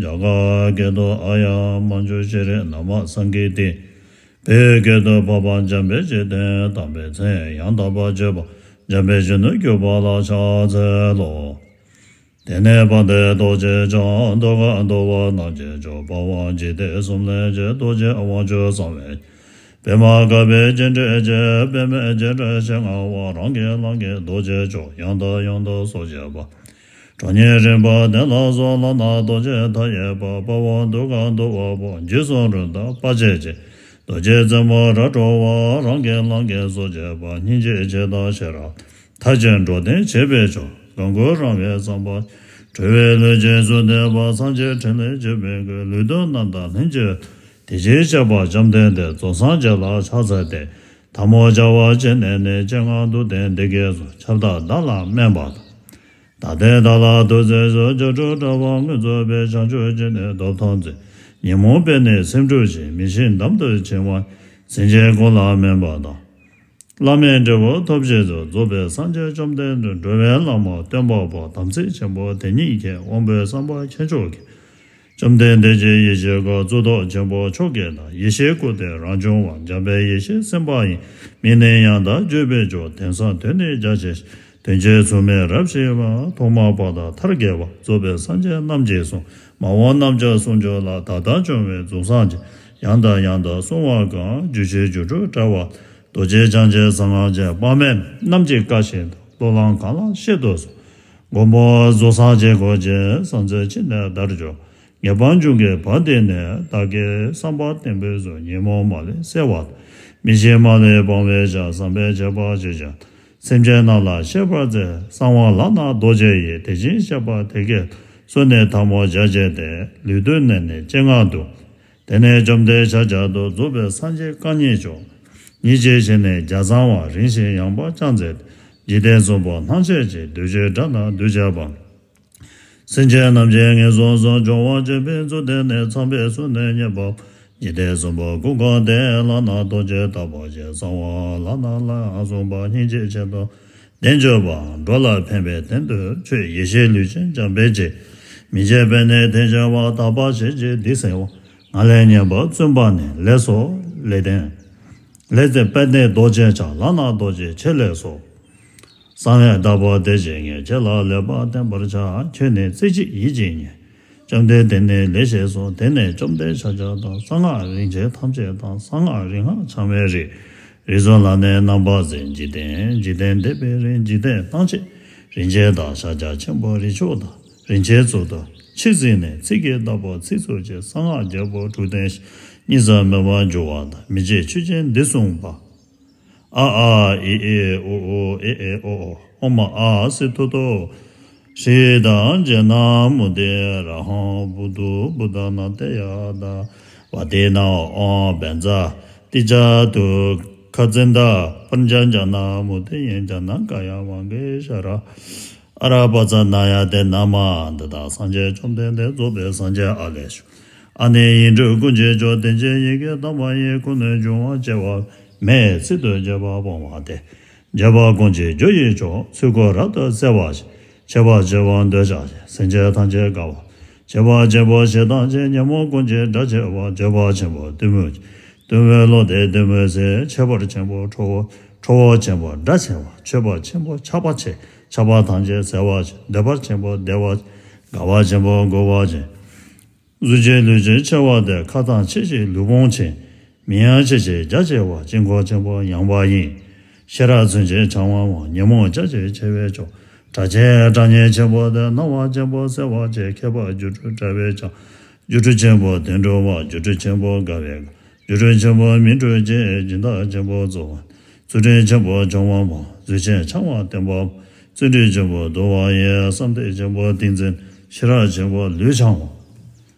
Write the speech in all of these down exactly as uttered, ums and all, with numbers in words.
ཡ་ག་སྐད་དུ། ཨཱརྱ་མཉྫུ་ཤྲཱི་ན་མ་སཾ་གི་ཏི། བོད་སྐད་དུ། འཕགས་པ་འཇམ་དཔལ་འཇིག་རྟེན་དམ་པའི་མཚན། ཡང་དག་པར་རྗོད་པ་འཇམ་དཔལ་གཞོན་ནུར་གྱུར་པ་ལ་ཕྱག་འཚལ་ལོ། དེ་ནས་དཔལ་ལྡན་རྡོ་རྗེ་འཆང་། འདོད་ཁམས་འདུལ་བ་རྣམས་ཀྱི་མཆོག། དཔའ་བོ་འཇིག་རྟེན་གསུམ་ལས་རྒྱལ། རྡོ་རྗེ་དབང་ཕྱུག་གསང་བའི་པདྨ་དཀར་པོའི་སྤྱན་འདྲེན་བྱེད། པདྨའི་སྤྱན་རས་གཟིགས་མངའ་འོག་རང་གི་ལག་གིས་རྡོ་རྗེ་མཆོག་ཡང་དང་ཡང་དུ་གསོར་བྱེད་པ། ཁྲོ་གཉེར་རིམ་པ་བདུན་ལ་སོགས། ལག་ན་རྡོ་རྗེ་མཐའ་ཡས་པ། དཔའ་བོ་འདོད་ཁམས་འདུལ་བ་པོ། འཇིགས་སུ་རུང་དང་དཔའ་བྱད་ཅན། རྡོ་རྗེ་རྩེ་མོ་རབ་འཁྲོག་པ། རང་གི་ལག་གིས་གསོར་བྱེད་པ། སྙིང་རྗེ་ཆེ་དང་ཤེས་རབ་མཐར་ཕྱིན་འགྲོ་དོན་བྱེད་པའི་མཆོག་དགའ་མགུ་རངས་པའི་བསམ་པ། ཁྲོ་བོའི་ལུས་ཀྱི་གཟུགས་ལྡན་པ། སངས་རྒྱས་ཕྲིན་ལས་ཆོས་མི་མགོན། ལུས་དང་རྣམ་དག་ལྷུན་གྱིས། དེ་བཞིན་གཤེགས་པ་བཅོམ་ལྡན་འདས། རྫོགས་སངས་རྒྱས་ལ་ཕྱག་འཚལ་ཏེ། ཐལ་མོ་སྦྱར་བ་བྱས་ནས་ནི། སྤྱན་སྔར་འདུག་སྟེ་འདི་སྐད་གསོལ། ཁྱབ་བདག་བདག་ལ་སྨན་པ་དང་། བདག་ལྟའི་བདག་ལ་ཐུགས་བརྩེ་ཤོག་སྒྱུ་འཕྲུལ་དྲ་བ་མངོན་རྫོགས་པའི། བྱང་ཆུབ་ཕྱིར་ནི་སྟོབས་དང་མཛོད། ཉོན་མོངས་པས་ནི་སེམས་འཁྲུགས་ཤིང་། མི་ཤེས་འདམ་དུ་བྱིང་བ། སེམས་ཅན་ཀུན་ལ་སྨན་པ་དང་། བླ་མེད་འབྲས་བུ་ཐོབ་བྱེད་དུ། རྫོགས་པའི་སངས་རྒྱས་བཅོམ་ལྡན་འདས། འགྲོ་བའི་བླ་མ་སྟོན་པ་པོ། དམ་ཚིག་ཆེན་པོ་དེ་ཉིད་མཁྱེན། དབང་པོའི་བསམ་པ་མཁྱེན་མཆོག་གིས། བཅོམ་ལྡན་འདས་ཀྱི་ཡེ་ཤེས་མགོན། གཙུག་ཏོར་ཆེན་པོ་མཆོག་གི་བདག་ཡེ་ཤེས་སྐུ་སྟེ་རང་བྱུང་བ། འཇམ་དཔལ་ཡེ་ཤེས་སེམས་དཔའ་ཡི། མིང་ནི་ཡང་དག་བརྗོད་པའི་མཆོག་དོན་གསུམ་དོན་ནི་རྒྱ་ཆེ་ཞིང་། དོན་ཆེན་མཚུངས་མེད་རབ་ཞི་བ། ཐོག་མ་བར་དང་མཐར་དགེ་བ། རྫོགས་པའི་སངས་རྒྱས་རྣམས་ཀྱིས་གསུངས། མ་འོངས་རྣམས་ཀྱང་གསུང་འགྱུར་ལ། ད་ལྟར་བྱུང་བའི་རྫོགས་སངས་རྒྱས། ཡང་དང་ཡང་དུ་གསུང་བ་གང་། རྒྱུད་ཆེན་སྒྱུ་འཕྲུལ་དྲ་བ། རྡོ་རྗེ་འཆང་ཆེན་གསང་སྔགས་རྒྱན། དཔག་མེད་རྣམས་ཀྱིས་བཀའ་བཞིན་དུ། སློབ་ལམ་གང་ལགས་བཤད་དུ་གསོལ། མགོན་པོ་རྫོགས་སངས་རྒྱས་ཀུན་གྱི། གསང་མཛོད་ཕྱི་ནས་བརྡར་གྱུར། ངེས་པར་འབྱུང་གི་བར་དེ་ནས། བདག་གི་བསམ་པ་བརྟན་པོའི་གཟུགས། ཉོན་མོངས་མ་ལུས་སེལ་བ་དང་། མི་ཤེས་མ་ལུས་སྤང་བའི་ཕྱིར། བསམ་པའི་ཁྱད་པར་ཇི་བཞིན་དུ། སེམས་ཅན་རྣམས་ལ་ཤེས་པར་མཛད། གསང་བ་ལག་ན་རྡོ་རྗེ་ཡིས། དེ་བཞིན་གཤེགས་པ་དེ་སྐད་དུ་གསོལ་ནས་ཐལ་མོ་སྦྱར་བྱས་ཏེ། ལུས་བཏུད་ནས་ནི་སྤྱན་སྔར་འདུག་དེ་ནས་བཅོམ་ལྡན་ཤཱཀྱ་ཐུབ། རྫོགས་པའི་སངས་རྒྱས་རྐང་གཉིས་མཆོག་ཉིད་ཀྱི་ཞལ་ནས་ལྗགས་བཟང་བ། རིང་ཞིང་ཡངས་པར་བརྐྱངས་མཛད་དེ། འཇིག་རྟེན་གསུམ་པོ་སྣང་བྱེད་ཅིང་། གདུལ་བྱའི་དགྲ་རྣམས་འདུལ་བྱེད་པ། སེམས་ཅན་རྣམས་ཀྱི་ངན་སོང་གསུམ། སྦྱོང་བ་སྤྱོད་པའི་མཛོད་དེ་ནི། ཚངས་པའི་གསུང་ནི་སྙན་པ་པོ། འཇིག་རྟེན་གསུམ་པོ་ཀུན་བཀང་སྟེ། ལག་ན་རྡོ་རྗེ་ལྟ་བུར་བཞེས། གསང་བ་ལག་ན་ལག་ཡངས་གསུངས་པ། སྙིང་རྗེ་ཆེ་དང་ལྡན་གྱུར་པ། འགྲོ་ལ་ཕན་པའི་དོན་དུ་ཁྱོད། ཡེ་ཤེས་ལུས་ཅན་འཇམ་དཔལ་གྱི། མིང་བརྗོད་པས་ནི་དེ་སྦྱོར་བ། དག་པ་ཞེས་བགྱི་འདི་གསོལ་བ། ང་ལས་སྙན་པ་བཙུན་པ་ནི། ལེགས་སོ་ལེགས་ལྡན། ལེགས་ལྡན་དཔལ་ལྡན་རྡོ་རྗེ་འཆང་། ལག་ན་རྡོ་རྗེ་ཆེ་ལེགས་སོ། གསང་བའི་བདག་པོ་དེ་བཞིན་ངས། ཁྱེད་ལ་ལེགས་པར་བསྟན་པར་བྱ། ཁྱོད་ནི་རྩེ་གཅིག་ཡིད་ཀྱིས་མཉེས། བཅོམ་ལྡན་འདས་ནི་ལེགས་ཞེས་གསོལ། དེ་ནས་བཅོམ་ལྡན་ཤཱཀྱ་ཐུབ། གསང་སྔགས་རིན་ཆེན་ཐམས་ཅད་དང་། གསང་སྔགས་རིག་སྔགས་འཆང་བའི་རིགས། རིགས་གསུམ་ལ་ནི་རྣམ་པར་གཟིགས། འཇིག་རྟེན་འཇིག་རྟེན་འདས་པའི་རིང་། འཇིག་རྟེན་སྣང་བྱེད་རིན་ཆེན་བདག་ཤཱཀྱ་ཆེན་པོ་རིགས་མཆོག་དང་། རིན་ཆེན་གཙུག་ཏོར་ཆེར་གཟིགས་ནས། ཚིག་གི་བདག་པོ་ཚིག་རྩུབ་ཅན། གསང་སྔགས་རྒྱལ་པོ་དྲུག་ལྡན་ཞིང་། གཉིས་སུ་མེད་པར་འགྱུར་བ་དང་། མི་བརྗེད་ཆོས་ཅན་འདི་གསུངས་པ། ཨ་ཨཱ་ཨི་ཨི་ཨུ་ཨུ་ཨེ་ཨེ་ཨོ་ཨོ། ཨོཾ་ཨཱཿ་སིདྡྷི་ཏོ། ཧྲཱིཿདཾ་ཛྙཱ་ན་མུ་ཏི་ར་ཧཾ་བུདྡྷོ་བུདྡྷཱ་ན་དེ་ཡ་ཏ། བ་ཏི་ན་ཨོཾ་བཛྲ་ཏི་ཙ་དུཿཁ་ཙནྡྲ་པྲཛྙཱ་ཛྙཱ་ན་མུ་ཏི་ཡེ་ཛྙཱ་ན་ཀཱ་ཡ་མ་གི་ཤྭ་ར་ཨ་ར་པ་ཙ་ན་ཡ་ཏེ་ན་མ། འདི་དག་སངས་རྒྱས་བཅོམ་ལྡན་འདས་རྫོགས་པའི་སངས་རྒྱས་ཨ་ལས་བྱུང་། ཨ་ནི་ཡིག་འབྲུ་ཀུན་གྱི་མཆོག་དོན་ཆེན་ཡི་གེ་དམ་པ་ཡིས། ཀུན་ནས་འབྱུང་བ་བྱེ་བ་མེད། ཚིག་ཏུ་བརྗོད་པ་སྤོང་བ་སྟེ། བརྗོད་པ་ཀུན་གྱི་རྒྱུ་ཡི་མཆོག་ཚུལ་ཁོ་རབ་ཏུ་གསལ་བ་ཞིག་ཁྱད་པར་ཆེ་བ་འདོད་ཆགས་ཞེན། སེམས་ཅན་ཐམས་ཅད་དགའ་བ། བྱེ་བ་ཆེན་པོ་ཞེ་སྡང་ཆེ། ཉོན་མོངས་ཀུན་གྱི་དགྲ་ཆེ་བ། བརྗོད་པ་ཆེན་པོ་གཏུམ་མོ་ཆེ། གཏུམ་མོའི་གློ་དེ་གཏུམ་མོས་བསལ། ཁྱད་པར་ཆེན་པོ་ཁྲོ་བོ། ཁྲོ་བོ་ཆེན་པོ་དགྲ་ཆེ་བ། མཆོད་པ་ཆེན་པོ་ཆགས་པ་ཆེ། ཆགས་པ་ཐམས་ཅད་སེལ་བ་ཆེ། འདོད་པ་ཆེན་པོ་བདེ་བ་ཆེ། དགའ་བ་ཆེན་པོ་མགུ་བ་ཆེ། གཟུགས་ཅན་ལུས་ཅན་ཆེ་བ་སྟེ། ཁ་ཐང་ཆེ་ཞིང་ལུས་ཕུང་ཆེ། མིང་ཡང་ཆེ་ཞིང་རྒྱ་ཆེ་བ། དཀྱིལ་འཁོར་ཆེན་པོ་ཡངས་པ་ཡིན། ཤེས་རབ་མཚོན་ཆེན་འཆང་བ་མང་། ཉོན་མོངས་ལྕགས་ཀྱུས་ཆེ་བའི་མཆོག་གྲགས་ཆེན་གྲགས་སྙན་ཆེན་པོ་སྟེ། སྣང་བ་ཆེན་པོ་གསལ་བ་ཆེ། ཁྱད་པར་སྒྱུ་འཕྲུལ་དྲ་བས་ཀྱང་། སྒྱུ་འཕྲུལ་ཆེན་པོ་དོན་གྲུབ་པ། སྒྱུ་འཕྲུལ་ཆེན་པོ་དགའ་བས་དགའ། སྒྱུ་འཕྲུལ་ཆེན་པོ་མིག་འཕྲུལ་ཅན། སྦྱིན་བདག་ཆེན་པོ་གཙོ་བོ། རྫུ་འཕྲུལ་ཆེན་པོ་འཆང་བ་མང་། གཟུགས་ཅན་འཆང་བ་བརྟན་པོ། བརྩོན་འགྲུས་ཆེན་པོ་གདུལ་བ་ཡིན། བསམ་གཏན་ཆེན་པོ་ཏིང་འཛིན། ཤེས་རབ་ཆེན་པོ་ལུས་འཆང་བ།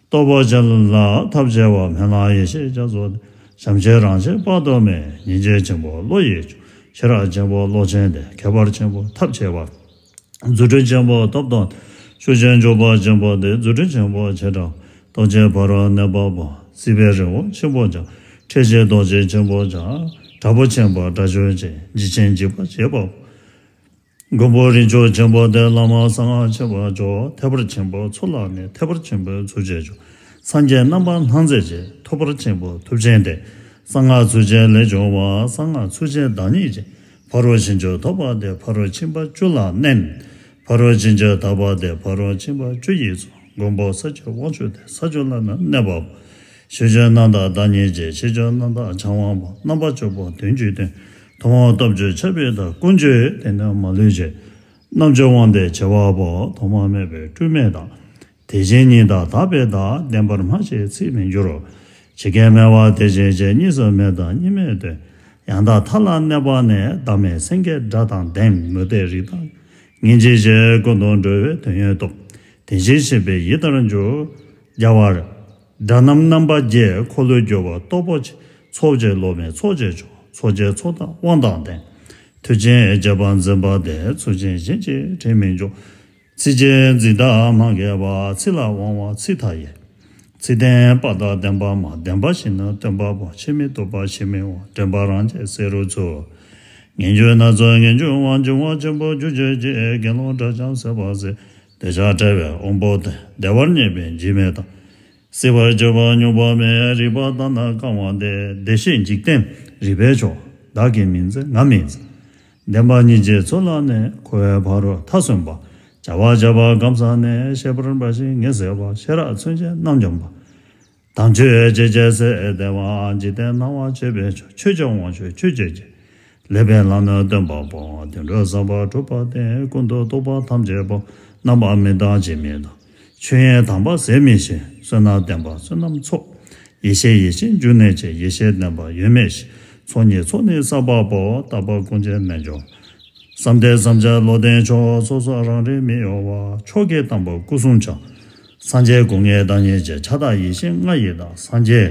སྟོབས་པོ་ཆེ་ལ་ཐབས་ཆེ་བ། སྨོན་ལམ་ཡེ་ཤེས་རྒྱ་མཚོ་སྟེ། བྱམས་ཆེན་རང་བཞིན་དཔག་ཏུ་མེད། སྙིང་རྗེ་ཆེན་པོ་བློ་ཡི་མཆོག་ཤེས་རབ་ཆེན་པོ་བློ་ཆེན་ཏེ། ཁྱད་པར་ཆེན་པོ་ཐབས་ཆེ་བ། རྫུ་འཕྲུལ་ཆེན་པོ་སྟོབས་དང་། ཤུགས་ཅན་མགྱོགས་པ་ཆེན་པོ་སྟེ། རྫུ་འཕྲུལ་ཆེན་པོ་ཆེ་དྲགས། སྟོབས་ཆེན་ཕ་རོལ་གནོན་པ་པོ། སྲིད་པའི་རི་བོ་ཆེན་པོ་འཇོམས། འཕྲལ་ཕྱིན་རྡོ་རྗེ་ཆེན་པོ་འཇོམས། དྲག་པོ་ཆེན་པོ་དྲག་ཤུལ་ཅན། འཇིགས་ཆེན་འཇིགས་པ་བྱེད་པ་པོ། མགོན་པོ་རིན་ཆེན་ཆེན་པོ་སྟེ། བླ་མ་གསང་སྔགས་ཆེ་བ་མཆོག་ཐེག་པ་ཆེན་པོ་ཚུལ་ལ་གནས། ཐེག་པ་ཆེན་པོའི་ཚུལ་བྱེད་མཆོག་སངས་རྒྱས་རྣམ་པར་སྣང་མཛད་ཅིང་། ཐུབ་པ་ཆེན་པོ་ཐུབ་ཆེན་ཏེ། གསང་སྔགས་ཚུལ་ཆེན་ལས་བྱུང་བ། གསང་སྔགས་ཚུལ་ཆེན་བདག་ཉིད་ཅན། ཕ་རོལ་ཕྱིན་བཅུ་ཐོབ་པ་སྟེ། ཕ་རོལ་ཕྱིན་པ་བཅུ་ལ་གནས། ཕ་རོལ་ཕྱིན་བཅུ་ཐོབ་པ་སྟེ། ཕ་རོལ་ཕྱིན་པ་བཅུ་ཡི་ཚོགས། མགོན་པོ་ས་བཅུའི་དབང་ཕྱུག་སྟེ། ས་བཅུ་ལ་ནི་གནས་པ་པོ། ཕྱི་བཅུ་རྣམ་དག་བདག་ཉིད་ཅན། ཕྱི་བཅུ་རྣམ་དག་འཆང་བ་པོ། རྣམ་པ་བཅུ་པོ་དོན་བཅུའི་དོན། ཐུབ་དབང་སྟོབས་བཅུ་ཁྱབ་པའི་བདག་ཀུན་གྱི་དེ་ནི་མ་ལུས་ཅན། རྣམ་བཅུ་དབང་ལྡན་བྱེ་བ་པོ། ཐོག་མ་མེད་པའི་སྤྲོས་མེད་བདག་དེ་བཞིན་ཉིད་དང་དག་པའི་བདག་བདེན་པར་སྨྲ་ཞིང་ཚིག་མི་འགྱུར་རོ། ཇི་སྐད་སྨྲས་པ་དེ་བཞིན་བྱས། གཉིས་སུ་མེད་དང་གཉིས་མེད་དོན། ཡང་དག་མཐའ་ལ་གནས་པ་ནི། བདག་མེད་སེང་གེའི་སྒྲ་དང་ལྡན། མུ་སྟེགས་རིགས་དང་ངེས་འབྱིན་ཞེས། ཀུན་ཏུ་འགྲོ་བའི་དོན་ཡོད་སྟོབས། དེ་བཞིན་གཤེགས་པའི་ཡིད་ལྟར་འགྱུར། རྒྱལ་བ་སྒྲ་རྣམས་རྣམ་པ་བརྒྱད། འཁོར་ལོས་སྒྱུར་བ་སྟོབས་པོ་ཆེ། ཚོགས་ཀྱི་སློབ་མའི་ཚོགས་ཀྱི་མཆོག་ཚོགས་ཀྱི་ཚོགས་དང་དབང་དང་ལྡན། མཐུ་ཆེན་གཅེས་པར་འཛིན་པ་སྟེ། ཚུལ་ཆེན་གཞན་གྱིས་དྲིས་མི་འཇོག་ཚིག་ཆེན་ཚིག་དང་མ་འགལ་བ། ཚིག་ལ་དབང་བ་ཚིག་མཐའ་ཡས། ཚིག་བདེན་པ་དང་བདེན་པར་སྨྲ། བདེན་པ་བཞི་ནི་སྟོན་པ་པོ། ཕྱིར་མི་ལྡོག་པ་ཕྱིར་མི་འོང་། འདྲེན་པ་རང་རྒྱལ་བསེ་རུ་ཚུགས། ངེས་འབྱུང་སྣ་ཚོགས་ངེས་འབྱུང་བ། འབྱུང་བ་ཆེན་པོ་རྒྱུ་བཅས་ཀྱི། དགེ་སློང་དགྲ་བཅོམ་བསད་པ་བསད། འདོད་ཆགས་བྲལ་བའི་དབང་པོ་སྟེ། བདེ་བར་གནས་པའི་འཇིགས་མེད་དང་། སྲིད་པར་གྱུར་པ་མྱོང་བ་མེད། རིག་པ་དང་ནི་སྐལ་བ་སྟེ། བདེ་གཤེགས་འཇིག་རྟེན་རིག་པའི་མཆོག་བདག་གིས་མི་འཛིན་ང་མི་འཛིན། བདེན་པ་གཉིས་ཀྱི་ཚུལ་ལ་གནས། འཁོར་བའི་ཕ་རོལ་མཐའ་སུན་པ། བྱ་བ་བྱས་པ་སྐམ་ས་ནས། ཤེས་པར་འབའ་ཞིག་ངེས་གསལ་བ། ཤེས་རབ་མཚོན་ཆས་རྣམ་འཇོམས་པ། དམ་ཆོས་ཇི་སྐད་གསལ་བདེ་བ། འཇིག་རྟེན་སྣང་བ་བྱེད་པའི་མཆོག་ཆོས་ཀྱི་དབང་ཕྱུག་ཆོས་ཀྱི་རྒྱལ། ལེགས་པའི་ལམ་ནི་སྟོན་པ་པོ། དོན་གྲུབ་བསམ་པ་གྲུབ་པ་སྟེ། ཀུན་ཏུ་རྟོག་པ་ཐམས་ཅད་སྤངས། རྣམ་པར་མི་རྟོག་འཇིགས་མེད་དང་། ཆོས་དབྱིངས་དམ་པ་ཟད་མི་ཤེས། བསོད་ནམས་ལྡན་པ་བསོད་ནམས་ཚོགས། ཡེ་ཤེས་ཡེ་ཤེས་འབྱུང་གནས་ཆེ། ཡེ་ཤེས་ལྡན་པ་ཡོད་མེད་ཤེས། ཚོགས་གཉིས་ཚོགས་ནི་བསགས་པ་པོ། རྟག་པ་ཀུན་གྱི་རྣལ་འབྱོར། བསམ་གཏན་བསམ་བྱ་བློ་ལྡན་མཆོག་སོ་སོ་རང་རིག་མི་གཡོ་བ། མཆོག་གི་དང་པོ་སྐུ་གསུམ་འཆང་། སངས་རྒྱས་སྐུ་ལྔའི་བདག་ཉིད་ཅན། ཕྱག་བདག་ཡེ་ཤེས་ལྔ་ཡི་བདག་སངས་རྒྱས་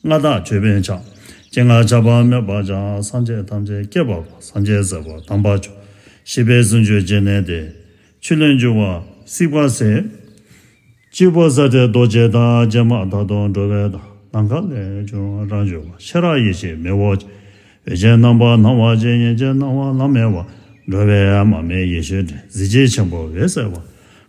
ལྔ་བདག་ཅོད་པན་ཕྱག་སྤྱན་སྔར་ཆགས་པ་མེད་པར་འཆང་། སངས་རྒྱས་ཐམས་ཅད་སྐྱེད་པ་པོ། སངས་རྒྱས་སྲས་པོ་དམ་པ་མཆོག་ཤེས་པས་སུམ་ཅུ་འཇིག་གནས་ཏེ། ཆོས་ལས་འཇུག་པ་སྲིད་པ་ཟད། སྤྱི་བོ་ས་སྟེ་རྡོ་རྗེ་དང་། སྤྱན་མ་མཐའ་སྟོང་འགྲོ་བའི་མཐའ། ནམ་མཁའ་ལས་བྱུང་རང་བྱུང་བ། ཤེས་རབ་ཡེ་ཤེས་མེ་བོ་ཆེ། འོད་ཆེན་རྣམ་པར་སྣང་བ་ཅན། ཡེ་ཤེས་སྣང་བ་ལམ་མེ་བ། འགྲོ་བའི་མ་མོའི་ཡེ་ཤེས་སྤྲིན། གཟི་བརྗིད་ཆེན་པོ་འོད་གསལ་བ།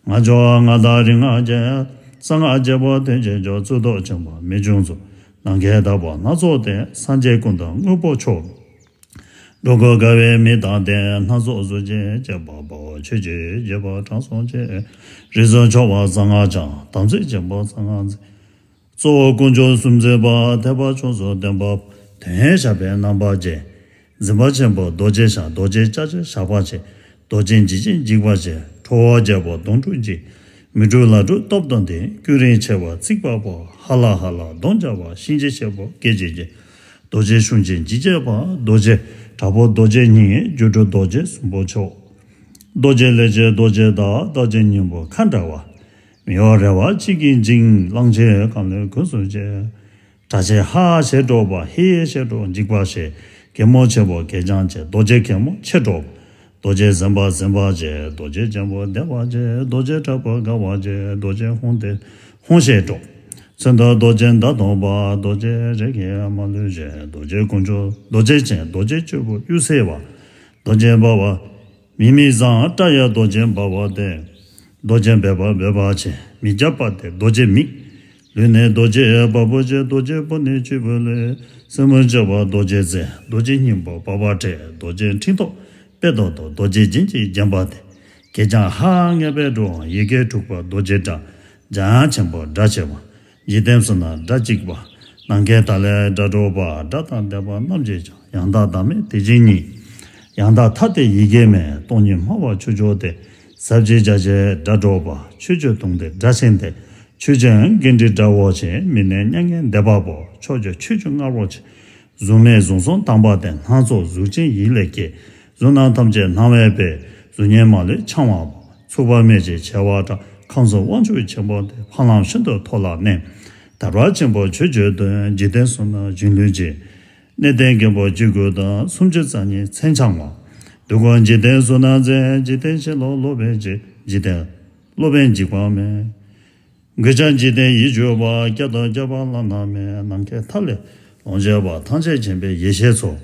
ང་མཆོག་མངའ་བདག་རིག་སྔགས་རྒྱལ། གསང་སྔགས་རྒྱལ་པོ་དོན་ཆེན་མཆོག་གཙུག་ཏོར་ཆེན་པོ་མི་འབྱུང་གཙུག་ནམ་མཁའི་བདག་པོ་སྣ་ཚོགས་ལྡན། སངས་རྒྱས་ཀུན་བདག་དངོས་པོ་མཆོག་འགྲོ་ཀུན་དགའ་བའི་མིག་དང་ལྡན། སྣ་ཚོགས་གཟུགས་ཅན་སྐྱེད་པ་པོ། ཆོས་ཀྱི་རྒྱལ་པོ་དྲང་སྲོང་ཆེ། རིགས་སུ་མཆོག་པ་གསང་སྔགས་འཆང་། དམ་ཚིག་ཆེན་པོ་གསང་སྔགས་འཛིན། གཙོ་བོ་དཀོན་མཆོག་གསུམ་འཛིན་པ། ཐེག་པ་མཆོག་གསུམ་སྟོན་པ། དོན་ཡོད་ཞགས་པའི་རྣམ་པ་ཅན། འཛིན་པ་ཆེན་པོ་རྡོ་རྗེ་ཞགས། རྡོ་རྗེ་ལྕགས་ཀྱུ་ཞགས་པ་ཆེ། རྡོ་རྗེ་འཇིགས་ཆེན་འཇིགས་པ་ཆེ། ཁྲོ་བོ་རྒྱལ་པོ་གདོང་དྲུག་འཇིགས། མི་འཁྲུགས་ལག་དྲུག་སྟོབས་དང་ལྡན། ཀེང་རུས་ཆེ་བ་བརྩིགས་པ་པོ། ཧ་ལ་ཧ་ལ་གདོང་བརྒྱ་པ། གཤིན་རྗེ་གཤེད་པོ་སྐད་ཅིག་གིས། རྡོ་རྗེ་ཤུགས་ཅན་འཇིགས་བྱེད་པ། རྡོ་རྗེ་དྲག་པོ་རྡོ་རྗེ་སྙིང་། སྒྱུ་འཕྲུལ་རྡོ་རྗེ་གསུམ་པོ་མཆོག་རྡོ་རྗེ་ལས་ཀྱི་རྡོ་རྗེ་བདག་རྡོ་རྗེ་སྙིང་པོ་མཁའ་འདྲ་བ། མི་གཡོ་རེ་བ་གཅིག་གིས་འཇིགས། གླང་ཆེན་ཁམས་ལས་ཀུན་སྲུང་ཆེ། དྲག་ཆེན་ཧ་ཞེས་སྒྲོགས་པ། ཧེ་ཞེས་སྒྲོགས་འཇིགས་པ་ཞེས། གད་མོ་ཆེན་པོ་གད་རྒྱངས་ཆེ། རྡོ་རྗེ་གད་མོ་ཆེ་སྒྲོགས། རྡོ་རྗེ་ཟིན་པ་ཟིན་པ་ཆེ། རྡོ་རྗེ་འཇམ་པོ་བདེ་བ་ཆེ། རྡོ་རྗེ་དྲག་པོ་དགའ་བ་ཆེ། རྡོ་རྗེ་ཧཱུྃ་སྟེ་ཧཱུྃ་ཞེས་སྒྲོགས། མཚོན་དུ་རྡོ་རྗེ་མདའ་ཐོགས་པ། རྡོ་རྗེ་རིགས་ཀྱི་མ་ལུས་ཆེ། རྡོ་རྗེ་དཀོན་མཆོག་རྡོ་རྗེ་ཅན། རྡོ་རྗེ་སྐྱེས་བུ་གཡུལ་སེལ་བ། རྡོ་རྗེ་འབར་བ། མིག་མི་བཟང་སྐྲ་ཡི་རྡོ་རྗེ་འབར་བ་སྟེ། རྡོ་རྗེ་འབེབས་པ་འབེབས་པ་ཆེ། མིག་བརྒྱ་པ་སྟེ་རྡོ་རྗེ་མིག་ལུས་ནི་རྡོ་རྗེ་བ་སྤུ་ཆེ། རྡོ་རྗེ་སྤུ་ནི་བཅུ་པོ་ལས། སེན་མོ་བཅུ་པ་རྡོ་རྗེ་རྩེ། རྡོ་རྗེ་སྙིང་པོ་པགས་པ་བྲེ། རྡོ་རྗེ་ཕྲེང་ཐོགས་དཔལ་དོན་དུ། རྡོ་རྗེ་རྒྱན་གྱིས་བརྒྱན་པ་སྟེ། གད་རྒྱངས་ཧ་ངེས་པའི་སྒྲོག་ཡི་གེ་དྲུག་པ་རྡོ་རྗེ་སྒྲ། འཇམ་དབྱངས་ཆེན་པོ་སྒྲ་ཆེ་བ། འཇིག་རྟེན་གསུམ་ན་སྒྲ་གཅིག་པ། ནམ་མཁའི་མཐའ་ལས་སྒྲ་སྒྲོགས་པ། སྒྲ་དང་ལྡན་པ་རྣམས་ཀྱིས་ཀྱང་། ཡང་དག་བདག་མེད་དེ་བཞིན་ཉིད། ཡང་དག་མཐའ་སྟེ་ཡི་གེ་མེད། སྟོང་ཉིད་སྨྲ་བ་ཆོས་མཆོག་སྟེ། ཟབ་ཅིང་རྒྱ་ཆེའི་སྒྲ་སྒྲོགས་པ། ཆོས་ཀྱི་དུང་སྟེ་སྒྲ་ཆེན་ཏེ། ཆོས་ཀྱི་གཎྜཱི་སྒྲ་བོ་ཆེ། མི་གནས་མྱ་ངན་འདས་པ་པོ། མཆོག་གི་ཆོས་ཀྱི་རྔ་བོ་ཆེ། གཟུགས་མེད་གཟུགས་བཟང་དམ་པ་སྟེ། སྣ་ཚོགས་གཟུགས་ཅན་ཡིད་ལས་སྐྱེས། གཟུགས་རྣམས་ཐམས་ཅད་སྣང་བའི་དཔལ། གཟུགས་བརྙན་མ་ལུས་འཆང་བ་པོ། ཚུགས་པ་མེད་ཅིང་ཆེ་བ་དྲག་ཁམས་གསུམ་དབང་ཕྱུག་ཆེན་པོ་སྟེ། འཕགས་ལམ་ཤིན་ཏུ་མཐོ་ལ་གནས། དར་བ་ཆེན་པོ་ཆོས་ཀྱི་དོན། འཇིག་རྟེན་གསུམ་ན་གཞོན་ལུས་ཅན། གནས་བརྟན་མགོན་པོ་སྤྱི་བོ་དང་། སུམ་ཅུ་རྩ་གཉིས་མཚན་འཆང་བ། འདོད་དགུ་འཇིག་རྟེན་གསུམ་ན་མཛེས། འཇིག་རྟེན་ཕྱི་ལོགས་སློབ་དཔོན་ཆེ། འཇིག་རྟེན་སློབ་དཔོན་འཇིགས་པ་མེད། མགོན་སྐྱབས་འཇིག་རྟེན་ཡིད་གཅུགས་པ། སྐྱབས་དང་སྐྱོབ་པ་བླ་ན་མེད། ནམ་མཁའི་མཐའ་ལས་ལོངས་སྤྱོད་པ། ཐམས་ཅད་མཁྱེན་པའི་ཡེ་ཤེས་མཚོ།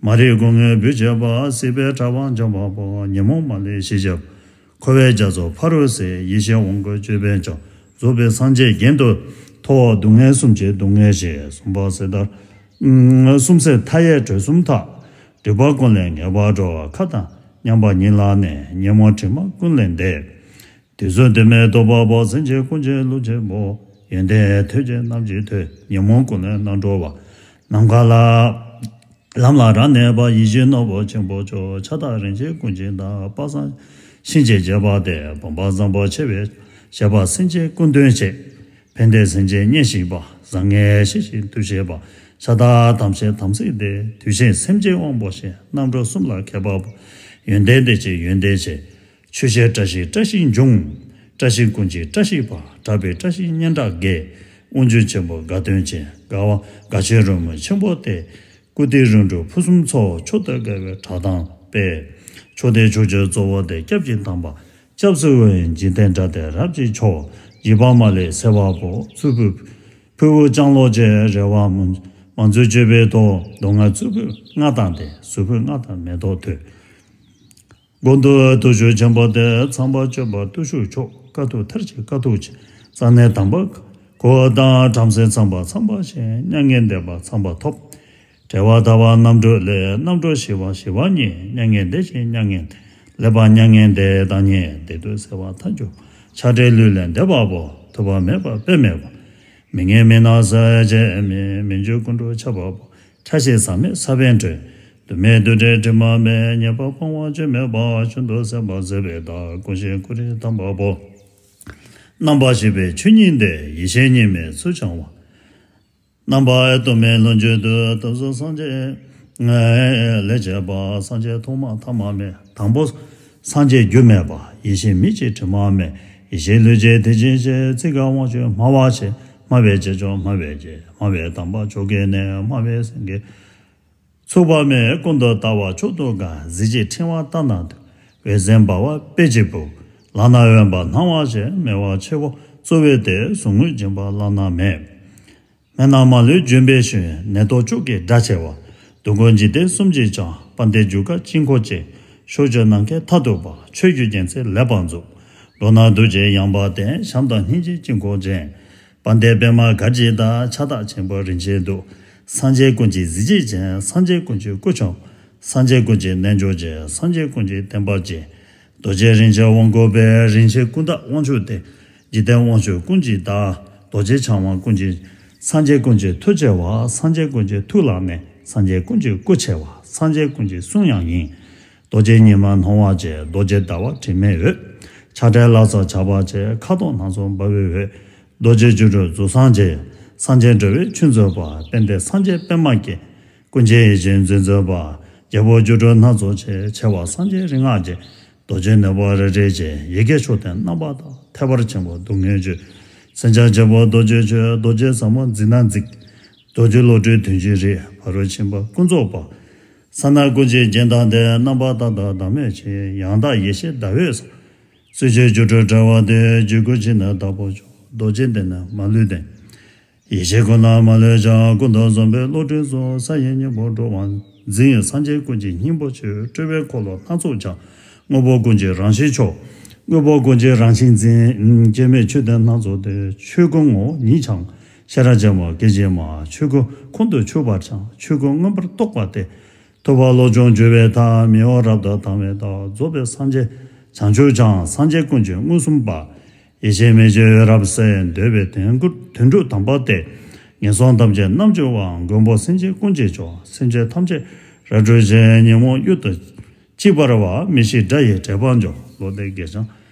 མ་རིག་སྒོ་ངའི་སྦུད་བྱེད་པ། སྲིད་པའི་དྲ་བ་འཇོམས་པ་པོ། ཉོན་མོངས་མ་ལུས་ཞི་བྱེད་པ། འཁོར་བའི་རྒྱ་མཚོ་ཕ་རོལ་སེལ། ཡེ་ཤེས་དབང་བསྐུར་ཅོད་པན་ཅན། རྫོགས་པའི་སངས་རྒྱས་རྒྱན་དུ་མཐོ། སྡུག་བསྔལ་གསུམ་གྱི་སྡུག་བསྔལ་ཞི། གསུམ་པ་སེལ་ལྟར་གསུམ་སེལ་མཐའ་ཡས་གྲོལ་གསུམ་ཐར། སྒྲིབ་པ་ཀུན་ལས་ངེས་པར་གྲོལ་བ། མཁའ་དང་མཉམ་པ་ཉིད་ལ་གནས། ཉོན་མོངས་དྲི་མ་ཀུན་ལས་འདས། དུས་གསུམ་དུས་མེད་རྟོགས་པ་པོ། སེམས་ཅན་ཀུན་གྱི་ཀླུ་ཆེན་པོ། ཡོན་ཏན་ཐོད་ཅན་རྣམས་ཀྱི་ཐོད། ཉོན་མོངས་ཀུན་ལས་རྣམ་གྲོལ་བ། ནམ་མཁའ་ལ་ལམ་ལ་རབ་གནས་པ། ཡིད་བཞིན་ནོར་བུ་ཆེན་པོ་མཆོག། ཆགས་སྡང་རིན་ཆེན་ཀུན་གྱི་བདག། དཔག་བསམ་ཤིང་ཆེན་རྒྱས་པ་སྟེ། བུམ་པ་བཟང་པོ་ཆེ་བའི་བཞད་པ། སེམས་ཅན་ཀུན་དོན་བྱེད། ཕན་བདེ་སེམས་ཅན་མཉེས་གཤིན་པ། བཟང་ངན་ཤེས་ཤིང་འདུ་ཤེས་པ། ཤ་སྟག་དམ་ཤེས་དམ་ཚིག་ལྡན། དུས་གཤེན་སེམས་ཅན་དབང་པོ་ཞི། རྣམ་གྲོལ་གསུམ་ལ་མཁས་པ་པོ། ཡོན་ཏན་ལྡན་ཅིང་ཡོན་ཏན་ཆེ། ཆོས་ཤེས་བཀྲ་ཤིས་བཀྲ་ཤིས་འབྱུང་། བཀྲ་ཤིས་ཀུན་གྱི་བཀྲ་ཤིས་པ། གྲགས་པའི་བཀྲ་ཤིས་སྙན་གྲགས་རྒྱས། དབང་ཕྱུག་ཆེན་པོ་དགའ་སྟོན་ཅན། དགའ་བ་དགའ་ཆེན་རོལ་མོ་ཆེན་པོ་སྟེ། བཀུར་སྟི་རིམ་གྲོ་ཕུན་སུམ་ཚོགས། མཆོག་ཏུ་དགའ་བའི་གྲགས་དང་སྤེལ། མཆོག་ལྡན་ཕྱོགས་བཅུའི་གཙོ་བོ་སྟེ། སྐྱབས་ཀྱི་དམ་པ་སྐྱབས་སུ་འོས། འཇིག་རྟེན་དགྲ་སྟེ་རབ་ཀྱིས་ཕྱོགས། འཇིགས་པ་མ་ལུས་སེལ་བ་པོ། མཚུར་ཕུད་ཕུར་བུ་ལྕང་ལོ་ཅན། རལ་པ་མང་མང་མཚུར་གཅོད་པའི་ཐོག། མདོ་སྔགས་མཚུར་ཕུད་ལྔ་དང་ལྡན། ཟུར་ཕུད་ལྔ་དང་མེ་ཏོག་ཐོད། མགོ་ཐོད་བརྟུལ་ཞུགས་ཆེན་པོ་སྟེ། ཚངས་པར་སྤྱོད་པ་བརྟུལ་ཞུགས་མཆོག། དཀའ་ཐུབ་མཐར་ཕྱིན་དཀའ་ཐུབ་ཆེ། རྩ་གནས་དམ་པ་གོ་དང་། བྲམ་ཟེ་ཚངས་པ་ཚངས་པ་ཤེས། མྱ་ངན་འདས་པ་ཚངས་པ་ཐོབ། བྲལ་བ་དག་པ་རྣམ་གྲོལ་ལས། རྣམ་གྲོལ་ཞི་བ་ཞི་བ་ཉིད། མྱ་ངན་འདས་ཞི་མྱ་ངན་འདས། ལེགས་པར་མྱ་ངན་འདས་དང་ཉེ། བདེ་སྡུག་སེལ་བ་མཐའ་འཇུག་ཆགས་བྲལ་ལུས་ལས་འདས་པ་པོ། ཐུབ་པ་མེད་པ་དཔེ་མེད་པ། མི་ངལ་མི་སྣང་ཟད་བྱེད་མེད། མི་འགྱུར་ཀུན་འགྲོ་ཁྱབ་པ་པོ། ཕྲ་ཞིང་ཟག་མེད་ས་བོན་སྒྲོན། དུ་མེད་རྡུལ་བྲལ་དྲི་མ་མེད། ཉེས་པ་སྤོང་བ་སྐྱོན་མེད་པ། ཤིན་ཏུ་སེམས་དཔའ་མཛད་པའི་བདག་ཀུན་ཤེས་ཀུན་རིག་དམ་པ་པོ། རྣམ་པར་ཤེས་པའི་ཆོས་ཉིད་དེ། ཡེ་ཤེས་གཉིས་མེད་ཚུལ་འཆང་བ། རྣམ་པ་རྟོག་མེད་ལྷུན་གྱིས་གྲུབ། དུས་གསུམ་སངས་རྒྱས་ལས་བྱེད་པ། སངས་རྒྱས་ཐོག་མ་ཐ་མ་མེད། དང་པོ་སངས་རྒྱས་རྒྱུ་མེད་པ། ཡེ་ཤེས་མིག་གཅིག་དྲི་མ་མེད། ཡེ་ཤེས་ལུས་ཅན་དེ་བཞིན་གཤེགས། ཚིག་གི་དབང་ཕྱུག་སྨྲ་བ་ཆེ། སྨྲ་བའི་སྐྱེས་མཆོག་སྨྲ་བའི་རྒྱལ། སྨྲ་བའི་དམ་པ་མཆོག་གི་གནས། སྨྲ་བའི་སེང་གེ་ཚུགས་པ་མེད། ཀུན་ཏུ་ལྟ་བ་མཆོག་ཏུ་དགའ། གཟི་བརྗིད་ཕྲེང་བ་ལྟ་ན་སྡུག་འོད་ཟེར་འབར་བ་དཔལ་གྱི་བུ། ལག་ན་འོད་འབར་སྣང་བ་ཆེ། སྨེ་བ་ཆེ་བོ་གཙོ་བོ་སྟེ། ཟུག་རྔུ་འབྱིན་པ་བླ་ན་མེད། སྨན་རྣམས་མ་ལུས་ལྗོན་པའི་ཤུལ། ནད་གདོན་བཅོ་བརྒྱད་དགྲ་ཆེ་བ། སྡུག་ཀུན་འཇིག་རྟེན་གསུམ་གྱིས་ཀྱང་། དཔལ་ལྡན་རྒྱུ་སྐར་དཀྱིལ་འཁོར་ཅན། ཕྱོགས་བཅུ་ནམ་མཁའི་མཐར་ཐུག་པ། ཆོས་ཀྱི་རྒྱལ་མཚན་ལེགས་པར་འཛུགས། འགྲོ་རྣམས་ཐུགས་རྗེའི་ཡངས་པ་སྟེ། བྱམས་དང་སྙིང་རྗེའི་དཀྱིལ་འཁོར་ཅན། དཔལ་ལྡན་པདྨ་གར་གྱི་བདག་ཕྱག་རྟགས་ཆེན་པོ་རིན་ཆེན་གདུགས། སངས་རྒྱས་ཀུན་གྱི་གཟི་བརྗིད་ཅན། སངས་རྒྱས་ཀུན་གྱི་སྐུ་ཆུང་། སངས་རྒྱས་ཀུན་གྱི་རྣལ་འབྱོར་ཅན། སངས་རྒྱས་ཀུན་གྱི་བསྟན་པ་ཅན། རྡོ་རྗེ་རིན་ཆེན་དབང་བསྐུར་བའི། རིན་ཆེན་ཀུན་བདག་དབང་ཕྱུག་སྟེ། འཇིག་རྟེན་དབང་ཕྱུག་ཀུན་གྱི་བདག་རྡོ་རྗེ་འཆང་བ་ཀུན་གྱི། སངས་རྒྱས་ཀུན་གྱི་ཐུགས་ཆེ་བ། སངས་རྒྱས་ཀུན་གྱི་ཐུགས་ལ་གནས། སངས་རྒྱས་ཀུན་གྱི་སྐུ་ཆེ་བ། སངས་རྒྱས་ཀུན་གྱི་གསུང་ཡང་ཡིན། རྡོ་རྗེ་ཉི་མ་སྣང་བ་ཅན། རྡོ་རྗེ་ཟླ་བ་དྲི་མེད་འོད། ཆགས་བྲལ་ལ་སོགས་ཆགས་པ་ཆེ། ཁ་དོག་སྣ་ཚོགས་འབར་བའི་འོད། རྡོ་རྗེ་སྒྱུ་འཕྲུལ་གཟུགས་བཟང་ཅན། སངས་རྒྱས་འགྲོ་བའི་ཆོས་མཛད་པ། དཔལ་ལྡན་སངས་རྒྱས་པདྨ་རྒྱན། ཀུན་མཁྱེན་ཡེ་ཤེས་མཛོད་མཛད་པ། རྒྱལ་པོ་སྒྱུ་འཕྲུལ་སྣ་ཚོགས་ཆེ། ཆེ་བ་སངས་རྒྱས་རིག་སྔགས་རྒྱན། རྡོ་རྗེ་ནོར་བུ་རལ་གྲི་ཅན། ཡི་གེ་མཆོག་ལྡན་རྣམ་པར་དག་ཐེག་པ་ཆེན་པོ་སྡུག་བསྔལ་གཅོད། སེམས་ཅན་གཅེར་བུ་རྡོ་རྗེ་ཆོས། རྡོ་རྗེ་ཟབ་མོ་འཛིན་ན་འཛིན། རྡོ་རྗེ་བློ་གྲོས་དོན་བཞིན་རིག་ཕ་རོལ་ཕྱིན་པ་ཀུན་རྫོགས་པ། ས་རྣམས་ཀུན་གྱི་རྒྱན་དང་ལྡན། རྣམ་པར་དག་དང་བདག་མེད་ཆེ། ཡང་དག་ཡེ་ཤེས་ཟླ་འོད་བཟང་། སྲིད་ཞིའི་སྒྱུ་འཕྲུལ་བྲལ་བ་སྟེ། རྒྱུད་བསྐུལ་ཕྱིར་ནི་བདག་པོ་མཆོག་རྡོ་རྗེ་གདན་ནི་མ་ལུས་ལྡན། ཡེ་ཤེས་ཀུན་ལ་མ་ལུས་འཆང་། ཀུན་ཏུ་བཟང་པོའི་བློ་གྲོས་གསུམ། ས་ཡི་སྙིང་པོ་འགྲོ་བ་འཛིན། སངས་རྒྱས་ཀུན་གྱི་སྙིང་པོ་ཆེ། སྤྲུལ་པའི་འཁོར་ལོ་སྣ་ཚོགས་འཆང་། དངོས་པོ་ཀུན་གྱི་རང་བཞིན་མཆོག་དངོས་པོ་ཀུན་གྱི་རང་བཞིན་འཛིན། སྐྱེ་མེད་ཆོས་ལྡན་སྣ་ཚོགས་སྟེ། ཆོས་ཀུན་ངོ་བོ་ཉིད་འཆང་། ཤེས་རབ་ཆེན་པོ་སྐད་ཅིག་མ། ཆོས་ཀུན་ཁོང་དུ་ཆུད་པར་འཆང་། ཆོས་ཀུན་མངོན་པར་རྟོགས་པ་སྟེ། ཐུབ་པ་བློ་སྦྱོང་སྒྱུ་བའི་མཐའ། མི་གཡོ་རབ་ཏུ་དང་བའི་བདག་རྫོགས་པའི་སངས་རྒྱས་བྱང་ཆུབ་འཆང་། སངས་རྒྱས་ཀུན་གྱི་མངོན་སུམ་པ། ཡེ་ཤེས་མེ་ལྕེ་འོད་རབ་གསལ། འདོད་པའི་དོན་ཀུན་དོན་གྲུབ་དམ་པ་སྟེ། ངན་སོང་ཐམས་ཅད་རྣམ་སྦྱོང་བ། མགོན་པོ་སེམས་ཅན་ཀུན་གྱི་མཆོག་སེམས་ཅན་ཐམས་ཅད་རབ་སྒྲོལ་བྱེད། ཉོན་མོངས་གཡུལ་དུ་གཅིག་སྤར་བ། མི་ཤེས་དགྲ་ཡི་དྲེགས་པ་འཇོམས། བློ་ལྡན་སྒེག་འཆང་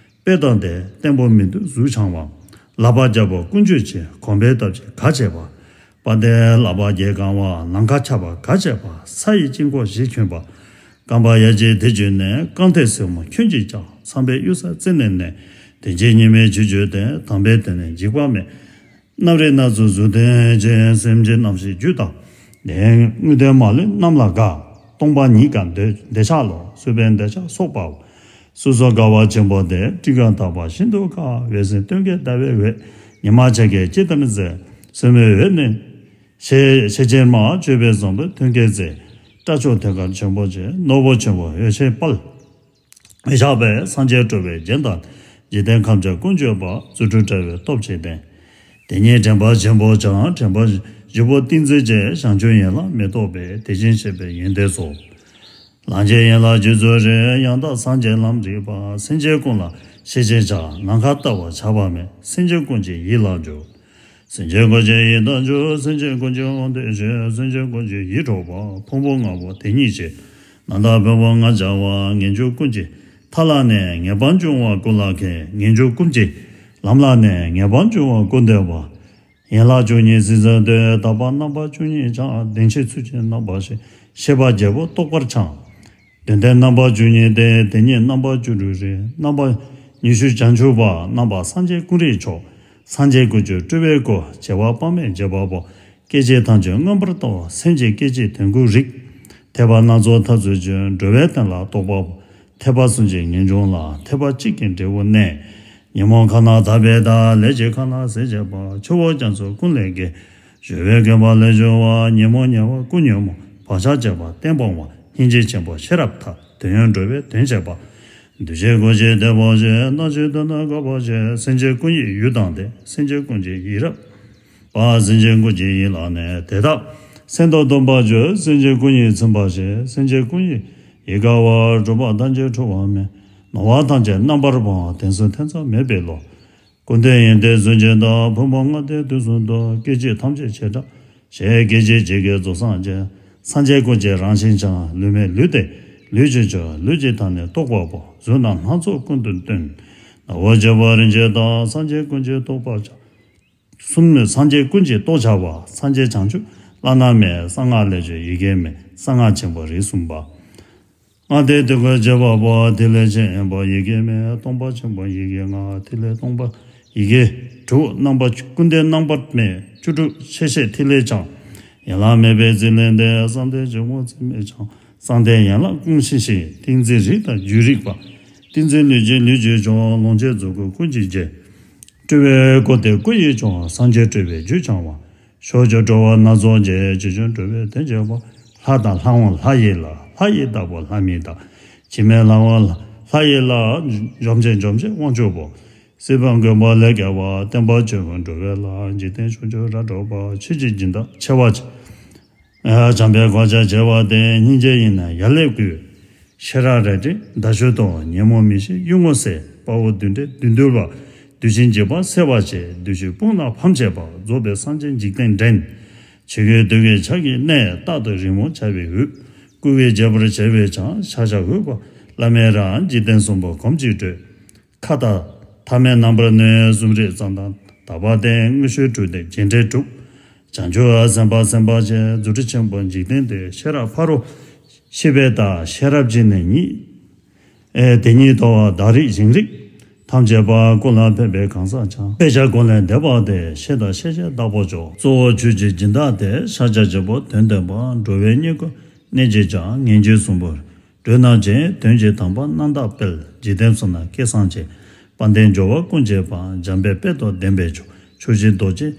དཔལ་དང་ལྡན། བརྟན་པོ་མི་སྡུག་གཟུགས་འཆང་བ། ལག་པ་རྒྱལ་པོ་ཀུན་སྤྱོད་ཅན། གོམ་པའི་སྟབས་ཀྱིས་ག་བྱེད་པ། དཔལ་ལྡན་ལག་པ་བརྒྱད་གང་བ། ནམ་མཁའ་ཁྱབ་པ་ག་བྱེད་པ། ས་ཡི་དཀྱིལ་འཁོར་བཞི་ཁྱོན་པ། རྐང་པ་ཡ་གཅིག་མཐིལ་གྱིས་མནན། རྐང་མཐིལ་སེན་མོ་ཁྱོན་གྱིས་བཅག་ཚངས་པའི་གཡུལ་ས་རྩེ་ནས་མནན། དོན་གྱི་གཉིས་མེད་ཆོས་ཀྱི་དོན། དམ་པའི་དོན་ནི་འཇིགས་པ་མེད། རྣམ་རིག་སྣ་ཚོགས་གཟུགས་ལྡན་ཅན། སེམས་ཅན་རྣམ་ཤེས་རྒྱུད་དང་ལྡན། དངོས་བསྟན་མ་ལུས་རྣམས་ལ་དགའ། སྟོང་པ་ཉིད་དགའ་འདོད་འདོད་ཆགས་ལོག་སྲིད་པའི་འདོད་ཆགས་སོགས་པའོ། སོ་སོ་དགའ་བ་ཆེན་པོ་སྟེ། སྤྲིན་དཀར་དག་པ་ཤིན་ཏུ་དཀར། འོད་ཟེར་སྟོན་ཀའི་ཟླ་བའི་འོད། ཉི་མ་འཆར་ཀའི་དཀྱིལ་ལྟར་མཛེས། སེན་མོའི་འོད་ནི་ཤེལ་ཤེལ་ཅན་མ། ཅོད་པན་བཟང་པོས་མཐོན་ཀའི་རྩེ། སྐྲ་མཆོག་ཐོད་དཀར་ཆེན་པོ་ཆེ། ནོར་བུ་ཆེན་པོ་འོད་ཆེན་དཔལ། ཞགས་པས་སངས་རྒྱས་སྤྲུལ་པའི་རྒྱན་དང་། འཇིག་རྟེན་ཁམས་བརྒྱ་ཀུན་སྤྱོད་པ། རྫུ་འཕྲུལ་དྲ་བའི་སྟོབས་ཀྱིས་ལྡན། དེ་ཉིད་དྲན་པ་ཆེན་པོ་འཆང་། དྲན་པ་བཞི་པོ་ཏིང་འཛིན་ཅན། བྱང་ཆུབ་ཡན་ལག་མི་རྟོག་པའི། དེ་བཞིན་གཤེགས་པའི་ཡོན་ཏན་སོགས། ལམ་གྱི་ཡན་ལག་རྒྱུད་ཚོགས་རིགས། ཡང་དག་སངས་རྒྱས་ལམ་རིག་པ། སེམས་ཅན་ཀུན་ལ་ཤེས་བྱའི་ཆ། ནམ་མཁའ་ལྟ་བུར་ཆགས་པ་མེད། སེམས་ཅན་ཀུན་གྱི་ཡིད་ལ་འཇུག་སེམས་ཅན་ཀུན་གྱི་ཡིད་ལ་འཇུག་སེམས་ཅན་ཀུན་གྱི་དབང་དུ་བྱེད། སེམས་ཅན་ཀུན་གྱི་ཡིད་འཕྲོག་པ། ཕུང་པོ་ལྔ་པོ་དེ་ཉིད་ཀྱི། རྣམ་དག་ཕུང་པོ་ལྔ་སྦྱར་བ། ངེས་འབྱུང་ཀུན་གྱི་མཐའ་ལ་གནས། ངེས་པར་འབྱུང་བ་ཀུན་ལ་མཁས། ངེས་འབྱུང་ཀུན་གྱི་ལམ་ལ་གནས། ངེས་པར་འབྱུང་བ་ཀུན་འདུལ་བ། ཡན་ལག་བཅུ་གཉིས་སྲིད་རྩེར་སྡོད། དག་པ་རྣམ་པ་བཅུ་གཉིས་འཆང་། བདེན་བཞིའི་ཚུལ་གྱིས་རྣམ་པར་ཤེས། ཤེས་པ་བརྒྱད་པོ་རྟོགས་པར་འཆང་། དོན་དམ་རྣམ་པ་བཅུ་གཉིས་ཏེ། དེ་ཉིད་རྣམ་པ་བཅུ་དྲུག་རིགས། རྣམ་པ་ཉི་ཤུ་བྱང་ཆུབ་པ། རྣམ་པ་སངས་རྒྱས་ཀུན་རིག་མཆོག་སངས་རྒྱས་ཀུན་གྱི་སྤྲུལ་པའི་སྐུ། བྱེ་བ་དཔག་མེད་འབྱེད་པ་པོ། སྐད་ཅིག་ཐམས་ཅད་མངོན་པར་རྟོགས། སེམས་ཀྱི་སྐད་ཅིག་དོན་ཀུན་རིག་ཐེག་པ་སྣ་ཚོགས་ཐབས་ཚུལ་གྱིས། འགྲོ་བའི་དོན་ལ་རྟོགས་པ་པོ། ཐེག་པ་གསུམ་གྱི་ངེས་འབྱུང་ལ། ཐེག་པ་གཅིག་གི་འབྲས་བུར་གནས། ཉོན་མོངས་ཁ་ན་དག་པའི་བདག་སླད་ཀྱིས་ཁ་ན་ཟས་བྱེད་པ། ཆུ་བོ་རྒྱ་མཚོ་ཀུན་ལས་བརྒལ། གཞོལ་བའི་དགོན་པ་ལས་བྱུང་བ། ཉོན་མོངས་ཉེ་བ་ཀུན་ཉོན་མོངས། བག་ཆགས་བཅས་པ་གཏན་སྤོང་བ། སྙིང་རྗེ་ཆེན་པོ་ཤེས་རབ་མཐའ། དོན་ཡོད་འགྲོ་བའི་དོན་བྱེད་པ། འདུ་བྱེད་ཀུན་གྱི་དེད་དཔོན་ཆེ། སྣང་ཕྱིར་དོན་དམ་དགག་པ་ཆེ། སེམས་ཅན་ཀུན་གྱི་ཡུལ་དང་ལྡན། སེམས་ཅན་ཀུན་གྱི་ཡིད་རབ་པ། སེམས་ཅན་ཀུན་གྱི་ཡིད་ལ་གནས། དེ་དག་སེམས་དང་སྟོང་པར་བརྗོད། སེམས་ཅན་ཀུན་ཡིད་ཚིམ་པར་བྱེད། སེམས་ཅན་ཀུན་གྱི་ཡིད་དགའ་བ། སྒྲུབ་པ་ཐམས་ཅད་འཁྲུལ་བ་མེད། ནོར་བ་ཐམས་ཅད་རྣམ་པར་སྤངས། དེང་སང་ཐེ་ཚོམ་མེད་པའི་བློ། ཀུན་ཏུ་ཡོན་ཏན་གཟུགས་ཅན་དང་། ཕུང་པོ་ལྔ་སྟེ་དུས་གསུམ་དུ། སྐད་ཅིག་ཐམས་ཅད་བྱེ་བྲག་ཕྱེད། སྐད་ཅིག་གཅིག་གིས་རྫོགས་སངས་རྒྱས། སངས་རྒྱས་ཀུན་གྱི་རང་བཞིན་འཆང་། ལུས་མེད་ལུས་ཏེ་ལུས་ཀྱི་མཆོག་ལུས་ཀྱི་མཐའ་ནི་རྟོགས་པ་པོ། གཟུགས་རྣམས་སྣ་ཚོགས་ཀུན་ཏུ་སྟོན། ནག་པོ་བྱེད་པོ་རིན་ཆེན་དང་། སངས་རྒྱས་ཀུན་གྱི་རྟོགས་པར་བྱ། གསུམ་ནི་སངས་རྒྱས་ཀུན་གྱི་རྟོགས་བྱ་བ། སངས་རྒྱས་བྱང་ཆུབ་བླ་ན་མེད། གསང་སྔགས་ལས་བྱུང་ཡི་གེ་མེད། གསང་སྔགས་ཆེན་པོ་རིགས་གསུམ་པ། ལྔ་སྟེ་དུས་ཀུན་བྱེད་པ་པོ། ཐིག་ལེ་ཆེན་པོ་ཡི་གེ་མེད། སྟོང་པ་ཆེན་པོ་ཡི་གེ་ལྔ། ཐིག་ལེ་སྟོང་པ་ཡི་གེ་དྲུག་རྣམ་པ་ཀུན་ལྡན་རྣམ་པ་མེད། བཅུ་དྲུག་ཕྱེད་ཕྱེད་ཐིག་ལེ་འཆང་། ཡན་ལག་མེད་པའི་ཚིག་ལས་འདས། བསམ་གཏན་ཆེན་པོ་ཚིག་མེད་འཆང་། བསམ་གཏན་ཡན་ལག་ཀུན་ཤེས་ཤིང་། ཏིང་འཛིན་རིགས་དང་རྒྱུད་རིག་པ། ཏིང་འཛིན་ལུས་ཅན་ལུས་ཀྱི་མཆོག་ལོངས་སྤྱོད་རྫོགས་སྐུ་ཀུན་གྱི་རྒྱལ། སྤྲུལ་པའི་སྐུ་སྟེ་སྐུ་ཡི་མཆོག་སངས་རྒྱས་སྤྲུལ་པའི་རྒྱུད་འཆང་བ། ཕྱོགས་བཅུར་འགྲོ་བ་སྣ་ཚོགས་ཀྱི། ཇི་བཞིན་འགྲོ་བའི་དོན་བྱེད་པ། ལྷ་དང་ལྷ་དབང་ལྷ་ཡི་ལྷ། ལྷ་ཡི་བདག་པོ་ལྷ་མིའི་བདག་འཆི་མེད་ལྷ་དབང་ལྷ་ཡི་ལྷ། འཇོམས་བྱེད་འཇོམས་བྱེད་དབང་ཕྱུག་པོ། སྲིད་པ་མགོན་པོ་ལས་བརྒལ་བ། བསྟན་པ་ཆོས་ཀུན་འགྲོ་བའི་ལྷ། འཇིག་རྟེན་ཕྱོགས་བཅུར་རབ་སྒྲོག་པ། ཆོས་ཀྱི་སྦྱིན་བདག་ཆེ་བ་ཆེ། བྱམས་པའི་གོ་ཆ་ཆེ་བ་སྟེ། སྙིང་རྗེ་ཡིས་ནི་ཡར་ལས་བསྐུལ། ཤེས་རབ་རལ་གྲི་མདའ་གཞུ་དང་། ཉོན་མོངས་མིག་ཤེས་གཡུལ་ངོ་སེལ། དཔའ་བོ་བདུད་འདྲེ་བདུད་འདུལ་བ། བདུད་བཞིའི་འཇིགས་པ་སེལ་བར་བྱེད། བདུད་ཀྱི་དཔུང་ལ་ཕམ་བྱེད་པ། རྫོགས་པའི་སངས་རྒྱས་འཇིག་རྟེན་འདྲེན། ཆོས་ཀྱི་བདུད་ཀྱི་ཕྱག་གིས་མནན། རྟག་ཏུ་རིང་མོར་བྱ་བའི་འོས། བསྐུལ་བས་བརྗེད་པར་བྱ་བའི་ཕྱག་ཕྱག་ཕྱག་འོས་པ། བླ་མེད་རང་འཇིག་རྟེན་གསུམ་པོ་གོམ་གཅིག་བགྲོད། ཁ་དག་ཐ་མལ་རྣམ་པར་གནོན། གསུམ་རིག་ཙམ་དང་དག་པ་སྟེ། མངོན་ཤེས་དྲུག་སྟེ་རྒྱས་འབྲིང་དྲུག་བྱང་ཆུབ་སེམས་དཔའ་སེམས་དཔའ་ཆེ། རྫུ་འཕྲུལ་ཆེན་པོ་འཇིག་རྟེན་འདྲེན། ཤེས་རབ་ཕ་རོལ་ཕྱིན་པའི་བདག་ཤེས་རབ་ཀྱི་ནི་ཉིད། ཨེ་དེ་ཉིད་རྟོགས་པ་བདག་རིག་གཞན་རིག་ཐམས་ཅད་པ། ཀུན་ལ་ཕན་པའི་གང་ཟག་འཆང་། དཔེ་བྱད་ཀུན་ལས་འདས་པ་སྟེ། ཤེས་དང་ཤེས་བྱའི་བདག་པོ་མཆོག་གཙོ་བོ་ཆོས་ཀྱི་སྦྱིན་བདག་སྟེ། ཕྱག་རྒྱ་བཞི་པོ་དོན་སྟོན་པ། འགྲོ་བའི་སྙིང་ཁུང་གནད་ཀྱིས་འཆང་། ངེས་འབྱུང་གསུམ་པོ་སྒྲོལ་རྣམ་ཅན། དོན་གྱི་དམ་པ་རྣམ་དག་དཔལ། འཇིག་རྟེན་གསུམ་ན་སྐལ་བཟང་ཆེ། དཔལ་ལྡན་འབྱོར་པ་ཀུན་བྱེད་པ། འཇམ་དཔལ་དཔལ་དང་ལྡན་པའི་མཆོག་མཆོག་སྦྱིན་རྡོ་རྗེ་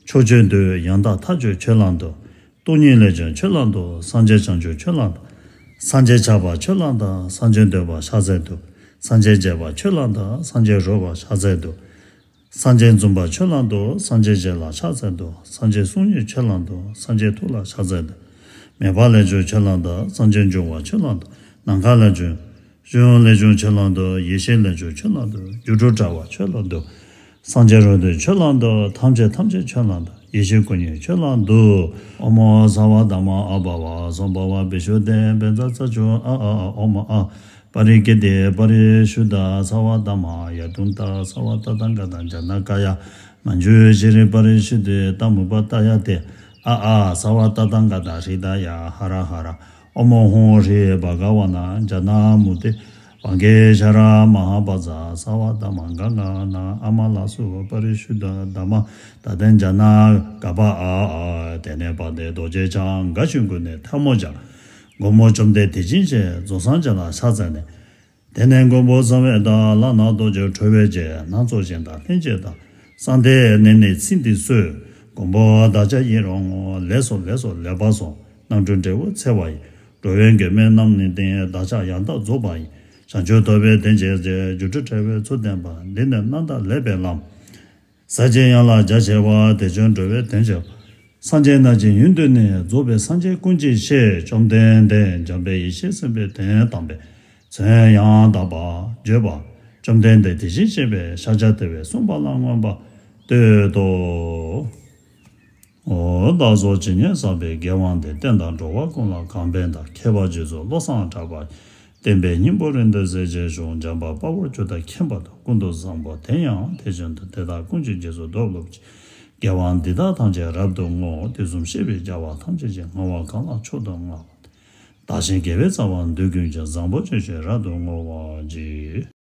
མཆོག་སྤྱོད་འདུད། ཡང་དག་མཐའ་དཔྱོད་ཆོས་ལ་འདུད། སྟོང་ཉིད་ལས་བྱུང་ཆོས་ལ་འདུད། སངས་རྒྱས་བྱང་ཆུབ་ཆོས་ལ་འདུད། སངས་རྒྱས་ཆགས་པ་ཆོས་ལ་འདུད། སངས་རྒྱས་འདོད་པ་ཕྱག་འཚལ་འདུད། སངས་རྒྱས་རྒྱས་པ་ཆོས་ལ་འདུད། སངས་རྒྱས་རོལ་པ་ཕྱག་འཚལ་འདུད། སངས་རྒྱས་འཛུམ་པ་ཆོས་ལ་འདུད། སངས་རྒྱས་རྗེས་ལ་ཕྱག་འཚལ་འདུད། སངས་རྒྱས་གསུང་ཉུལ་ཆོས་ལ་འདུད། སངས་རྒྱས་ཐུགས་ལ་ཕྱག་འཚལ་འདུད། མོས་པ་ལས་བྱུང་ཆོས་ལ་འདུད། སངས་རྒྱས་འབྱུང་བ་ཆོས་ལ་འདུད། ནམ་མཁའ་ལས་བྱུང་། གཞུང་ལས་བྱུང་ཆོས་ལ་འདུད། ཡེ་ཤེས་ལས་བྱུང་ཆོས་ལ་འདུད། སྒྱུ་འཕྲུལ་དྲ་བ་ཆོས་ལ་འདུད། སངས་རྒྱས་རོལ་སྟོན་ཆོས་ལ་འདུད། ཐམས་ཅད་ཐམས་ཅད་ཆོས་ལ་འདུད། ཡེ་ཤེས་སྐུ་ཉིད་ཆོས་ལ་འདུད། ཨོ་མོ་སརྦ་དྷརྨ་ཨ་བྷ་ཝ་སྭ་བྷཱ་ཝ་བི་ཤུདྡྷེ་བཛྲ་ཙཀྵུ་ཨ་ཨ་ཨ། ཨོ་མ་ཨ། པ་རི་ཀིརྟི་པ་རི་ཤུདྡྷ་སརྦ་དྷརྨ་ཡ་དུན་ཏ་སརྦ་ཏ་ཐཱ་ག་ཏ་ཛྙཱ་ན་ཀཱ་ཡ་མཉྫུ་ཤྲཱི་པ་རི་ཤུདྡྷི་ཏ་མུ་པ་ཏ་ཡ་ཏེ། ཨ་ཨ་སརྦ་ཏ་ཐཱ་ག་ཏ་ཧྲཱི་ད་ཡ་ཧ་ར་ཧ་ར། ཨོ་མོ་ཧཱུྃ་ཧྲཱིཿ་བྷ་ག་ཝ་ན་ཛྙཱ་ན་མུ་ཏི་བྷ་གེ་ཤྭ་ར་མ་ཧཱ་བཛྲ་སརྦ་དྷརྨ་ག་ག་ན་ཨ་མ་ལ་སོ་པ་རི་ཤུདྡྷ་དྷརྨ་ད་ཏེ་ཛྙཱ་ན་ག་པ་ཨ་ཨ། དེ་ནས་དཔལ་ལྡན་རྡོ་རྗེ་འཆང་། དགའ་ཞིང་མགུ་ནས་ཐལ་མོ་སྦྱར། མགོན་པོ་བཅོམ་ལྡན་དེ་བཞིན་གཤེགས། རྫོགས་སངས་རྒྱས་ལ་ཕྱག་འཚལ་ནས། དེ་ནས་མགོན་པོ་གསང་བའི་བདག་ལག་ན་རྡོ་རྗེ་ཁྲོ་བོའི་རྒྱལ། སྣ་ཚོགས་གཞན་དང་ལྷན་ཅིག་ཏུ། གསང་བདེ་གནས་ནས་ཚིག་འདི་གསོལ། མགོན་པོ་བདག་ཅག་ཡི་རང་ངོ་། ལེགས་སོ་ལེགས་སོ་ལེགས་པར་གསུངས། རྣམ་གྲོལ་འབྲས་བུ་འཚལ་བ་ཡི། འགྲོ་བའི་མགོན་མེད་རྣམས་ནི་སྟེང་། བདག་ཅག་ཡང་དག་རྫོགས་པ་ཡི། བྱང་ཆུབ་ཐོབ་པའི་དོན་བྱེད་ཅིང་། སྒྱུ་འཕྲུལ་དྲ་བའི་ཚུལ་བསྟན་པ། འདི་ནི་རྣམ་དག་ལེགས་པའི་ལམ། ཟབ་ཅིང་ཡངས་ལ་རྒྱ་ཆེ་བ། དེ་བཞིན་འགྲོ་བའི་དོན་བྱེད་པ། སངས་རྒྱས་རྣམས་ཀྱི་ཡུལ་དུ་ནི། རྫོགས་པའི་སངས་རྒྱས་ཀུན་གྱིས་ཤེས། བཅོམ་ལྡན་འདས་འཇམ་དཔལ་ཡེ་ཤེས་སེམས་དཔའི་དོན་དམ་པའི་ཚུལ་ཡང་དག་པར་བརྗོད་པ། བཅོམ་ལྡན་འདས་དེ་བཞིན་གཤེགས་པའི་ཤཱཀྱ་ཐུབ་པས་གསུངས་པ་ལ་མངོན་པར་བསྟོད་དོ། འོ། བདག་སོགས་ཇི་སྙེད་བསགས་པའི་དགེ་བ་འདིས། བསྟན་དང་འགྲོ་བ་ཀུན་ལ་གང་ཕན་དང་། མཁས་པ་རྗེས་སུ་བློ་བཟང་གྲགས་པ་ཡི། བསྟན་པའི་སྙིང་པོ་རིང་དུ་གསལ་བྱེད་ཤོག་འཇམ་དཔལ་དཔའ་བོས་ཇི་ལྟར་མཁྱེན་པ་དང་། ཀུན་ཏུ་བཟང་པོ་དེ་ཡང་དེ་བཞིན་དུ། དེ་དག་ཀུན་གྱི་རྗེས་སུ་བདག་སློབ་ཅིང་། དགེ་བ་འདི་དག་ཐམས་ཅད་རབ་ཏུ་བསྔོ། དུས་གསུམ་གཤེགས་པའི་རྒྱལ་བ་ཐམས་ཅད་ཀྱིས། བསྔོ་བ་གང་ལ་མཆོག་ཏུ་བསྔགས་པ་དེས། བདག་གཞན་དགེ་བའི་རྩ་བ་འདི་ཀུན་ཀྱང་། བཟང་པོ་སྤྱོད་ཕྱིར་རབ་ཏུ་བསྔོ་བར་བགྱི།